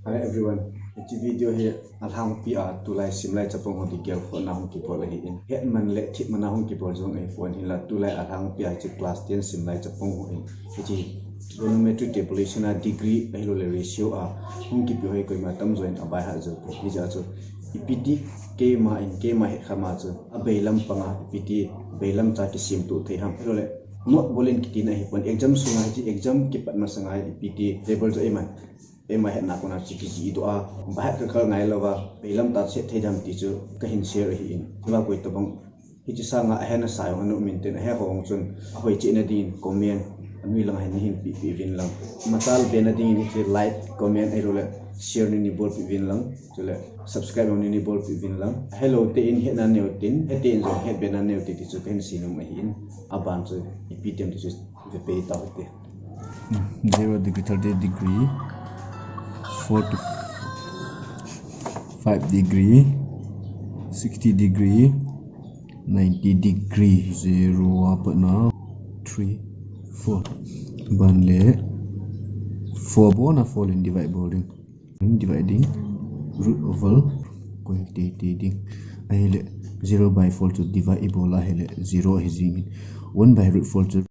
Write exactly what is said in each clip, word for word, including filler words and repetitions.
Hi everyone. Hiche video hi alhangpi a tulai simlai chapang ho ding gelkhohna hung kibol ahin. Hetman le themman a hung kibol jong ahipon, hinla tulai alhangpi a hiche class ten simlai chapang ho in, hiche trigonometry tabulation a degree ahilou le ratio a hung kipe ho hi koima tamjo in abaihat jou poi. Hijeh chun ipi ti keima in, keima hetkham a chu abailam panga ipi ti bailam cha kisemtoh thei ham, ahilou le note bol in kiti na ahipon, exam sunga hiche exam kipat masanga ipi ti table chu eiman eima hetna kona chu kijih doh a, baihat kha kha ngailouva bailam tah a chu het thei dem ti chu kahin share ahin. Hiva koi tobang hiche sanga ahet nasa jong ana um intin, ahe ho jong chun ahoi cheh na dingin comment anoi langa hin neihin pehpeh uvin lang. Machal be na dingin hiche like, comment ahilou le share neina bolpeh uvin lang. Chule subscribe jong neina bolpeh uvin lang. Ahelou te in hetna neo tin, hete in jong hetbe na neo te ti chu kahin seinom ahin. Aban chu ipi ti ham ti chu vepeh tau hite. Zero degree, thirty degree, four to five degree, sixty degree, ninety degree. Zero a patna three, four. Aban le four bol na four in divide bol ding. Dividing root over koi te te ding. Ahile zero by four chu divide ibol a ahile zero ahi jingin. One by root four chu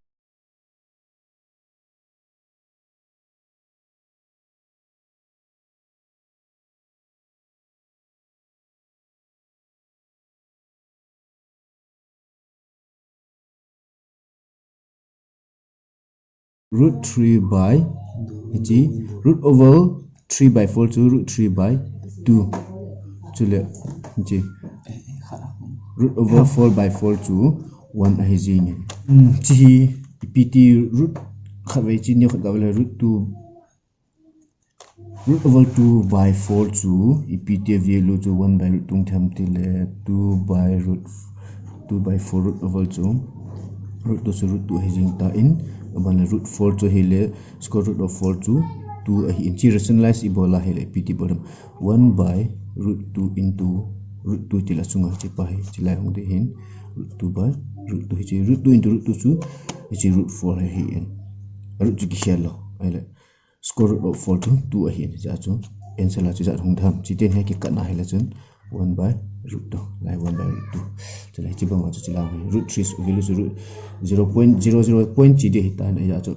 root three by, hiche root over three by four chu root three by two. Chule hiche root over four by four chu one ahi jingin. Hmm, hiche hi ipi ti root khatvei hiche neo khat gah le root two, root over two by four chu ipi ti value chu one by root two thei ham tile two by root, two by four root over chu root two chu root two ahi jing tan, aban le root four chu ahile square root of four chu two ahin. Hiche rationalize ibol a ahile ipi ti bol dem, one by root two into root two tile achunga hiche pa hi hiche lai hung ding ahin, root two by root two, hiche root two into root two chu hiche root four ahin. Root chu kikhel lou ahile square root of four chu two ahin, hijeh chun answer la chu ijat hung dem. Hiche ten hi kikatna ahile chun one by root two, lai one by root two. Chule hiche banga chu hiche la hi root three value chu root zero point zero zero point chi ding ahitan, hijeh chun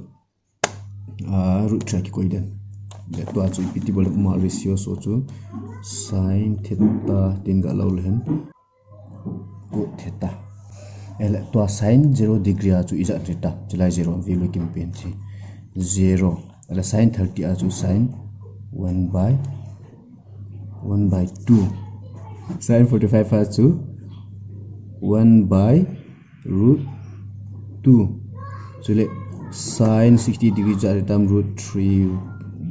ah, root three kikoi den. Le tua chu ipi ti bol, ama ratio so chu sin theta tin ga lou le hen cot theta. Ahile tua sin zero degree a chu ijat theta, chulai zero value kim pen chi zero. Ahile sin thirty a chu sin one by, one by two. Sin forty-five a chu one by root two. Chule sin sixty degree jat ding tam root three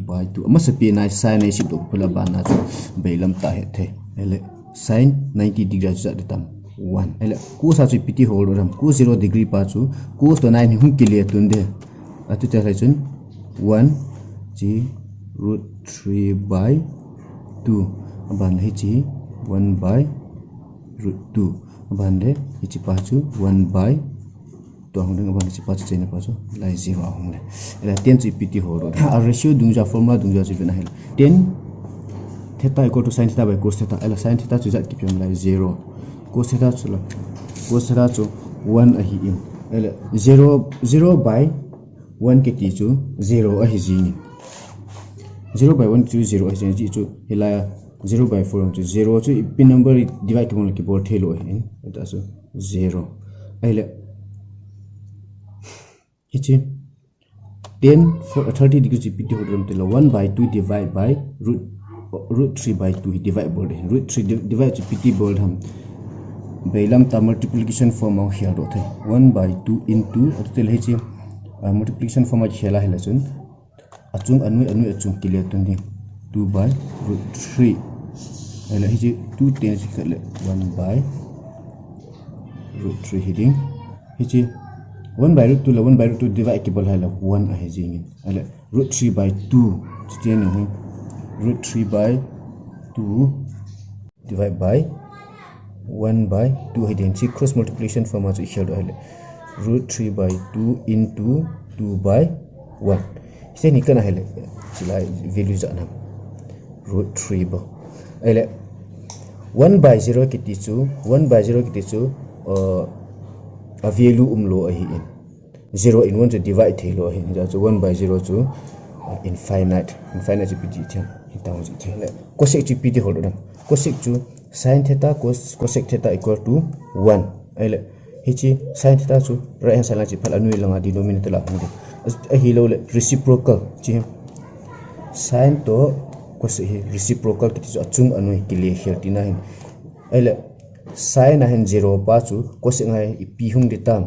by two. Amasapen a sin a isem doh phat le aban a chu bailam tah a het thei. Ahile sin ninety degree jat ding tam one. Ahile cos a chu ipi ti hol doh dem. Cos zero degree pa chu cos toh nine hi hung kile tun ding. Atu te lai chun one chi root three by two. Aban le hiche one by root two. Aban le hiche pa chu one by two ahung ding, aban le hiche pa chu chena pa chu lai zero ahung le. Ahile tan chu ipi ti hol doh dem. A ratio dungjuia, formula dungjuia chu ven ahile tan theta equal to sin theta by cos theta. Ahile sin theta chu ijat kipe ham, lai zero. Cos theta chu la, cos theta chu one ahin. Ahile zero, zero by one kiti chu zero ahi jingin. Zero by one chu zero ahi jingin, hiche chu hilai a zero by four chu zero chu ipi number divide kibol le kibol thei lou ahin. Hita chu zero. Ahile hiche tan for thirty degree chu ipi ti hol dem tile one by two divide by root, root three by two hi divide bol ding. Root three di-, divide chu ipi ti bol dem. Bailam tah a multiplication form a khel doh thei. One by two into, atu tile hiche, ah, multiplication form a khel ahile chun achung anoi, anoi achung kile tun ding. Two by root three. Ahile hiche two ten chu khat le one by root three hi ding. Hiche one by root two le one by root two divide kibol ahile one ahi jingin. Ahile root three by two. Chuti ahi. Root three by two divide by one by two ahi ding. Hiche cross multiplication form a chu ikhel doh ahile root three by two into two by one. Hiche hi kana ahile, hilai value jat nam. root three bou. Ahile one by zero kiti chu, one by zero kiti chu, uh, a value umlou ahi in. Zero in one chu divide theilou ahi in. Hijeh chun one by zero chu, uh, infinite. Infinite chu ipi ti ham. Hitia hung ji thei. Cosec chu ipi ti hol dam. Cosec chu sin theta cos, cosec theta equal to one. Ahile, hiche sin theta chu right hand side lang che phat le anoi langa denominator la hung ding. Ahilouleh reciprocal chu hi. Sin toh cosec hi reciprocal kiti chu achung anoi kile khel tina ahin. Ahile, sin a hin zero pa chu cosec a hin ipi hung ding tam.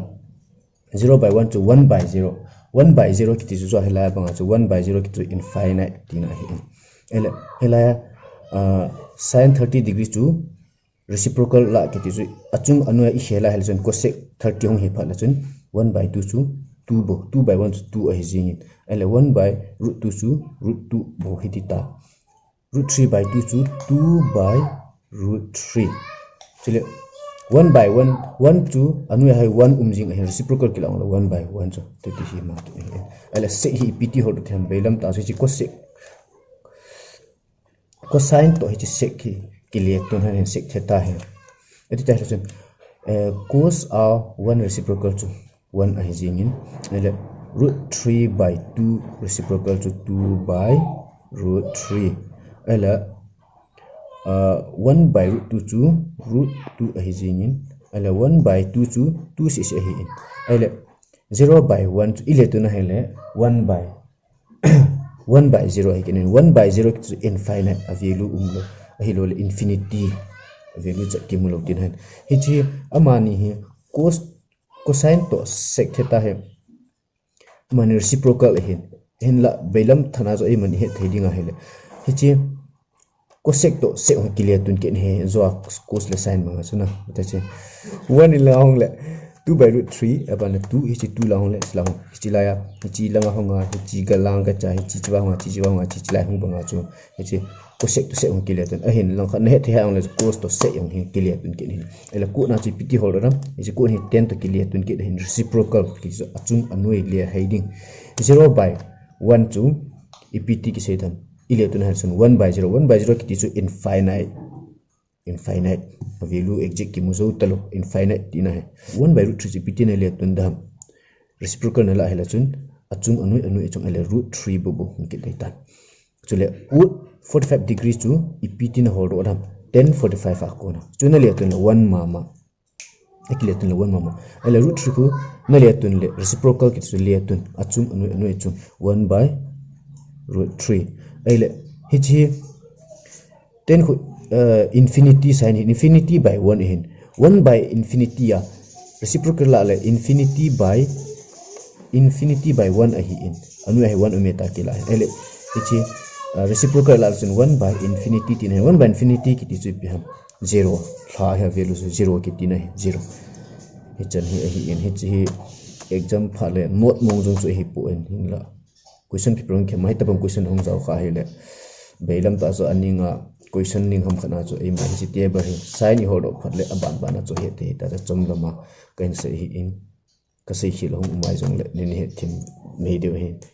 Zero by one chu one by zero. One by zero kiti chu, chu hilai a banga chu one by zero kiti chu infinite tina ahi. Ahile, hilai a, ah, sin thirty degree chu reciprocal la kiti chu achung anoi a ikhel a ahile chun cosec thirty hung hi phat le chun one by two chu two bou, two by one chu two ahi jingin. Ahile one by root two chu root two bou hiti ta. Root three by two chu two by root three. Chule one by one, one chu anoi a hi one um jing ahin, reciprocal kilah le one by one chu. Tuti hi ma tu ahi. Ahile sec hi ipi ti hol ding ham, bailam tah chu hiche cosec. Cosine toh hiche sec hi kile tun ahin, sec theta hi. Ati ta chun, eh, cos a one reciprocal chu one ahi jingin. Ahile root three by two reciprocal chu two by root three. Ahile, ah, one by root two chu root two ahi jingin. Ahile one by two chu two seh seh ahi in. Ahile zero by one chu ile tun ahile one by one by zero ahi kit in. One by zero chu infinite, a value umlou. Ahilouleh infinity, a value chat kimu lou tina ahin. Hiche amani hi cos, cosine toh sec theta hi amani reciprocal ahin. Hinla bailam tah a chu eimani het thei ding ahile, hiche cosec toh sec hung kile tun kit ahi, jo a cos le sine banga chu na. Tache one in la hung le two by root three, aban le two, hiche two la hung le, hiche la hung, hiche lai a, hiche langa hung a, hiche ga lang ga cha, hiche chiva hung a, hiche chiva hung a, hiche lai hung banga chu, hiche cosec toh sec hung kile tun ahin. Langkhat na het thei hang le cos toh sec hung hi kile tun kit ahin. Ahile cot na chu ipi ti hol dam. Hiche cot hi tan toh kile tun kit ahin, reciprocal kiti chu achung anoi le hei ding. Zero by one chu ipi ti kisei tham. Ile tun ahile chun one by zero, one by zero kiti chu infinite. Infinite. A value exact kimu jou talou, infinite tina ahi. One by root three chu ipi ti na ile tun dam. Reciprocal na la ahile chun achung anoi, anoi achung ahile root three bou bou hung kit ding ahitan. Chule cot forty-five degree chu ipi ti na hol dam. Tan forty-five a kona. Chu na ile tun le one mama. Akile tun le one mama. Ahile root three khu na ile tun le reciprocal kiti chu ile tun. Achung anoi, anoi achung. One by root three. Ahile hiche tan khu, uh, infinity sign hi, infinity by one ahin. One by infinity a reciprocal la le infinity by, infinity by one ahi in. Anoi a hi one um e ta kila. Ahile hiche, uh, reciprocal la le chun one by infinity tina ahi. One by infinity kiti chu ipi ham. Zero. Lha hi a value chu zero kiti na ahi. Zero. Hichan hi ahi in. Hiche hi exam phat le note mong jong chu ahi poi in, hinla question paper hung khem a hitobang question hung jao kha ahile, bailam tah chu aning a question ning ham khat na chu eima hiche table hi sine i hol doh phat le aban ban a chu het thei ta, chomlam a kahin sei ahi in, kasei khel a hung um a jongle nei het thim mei diu ahi.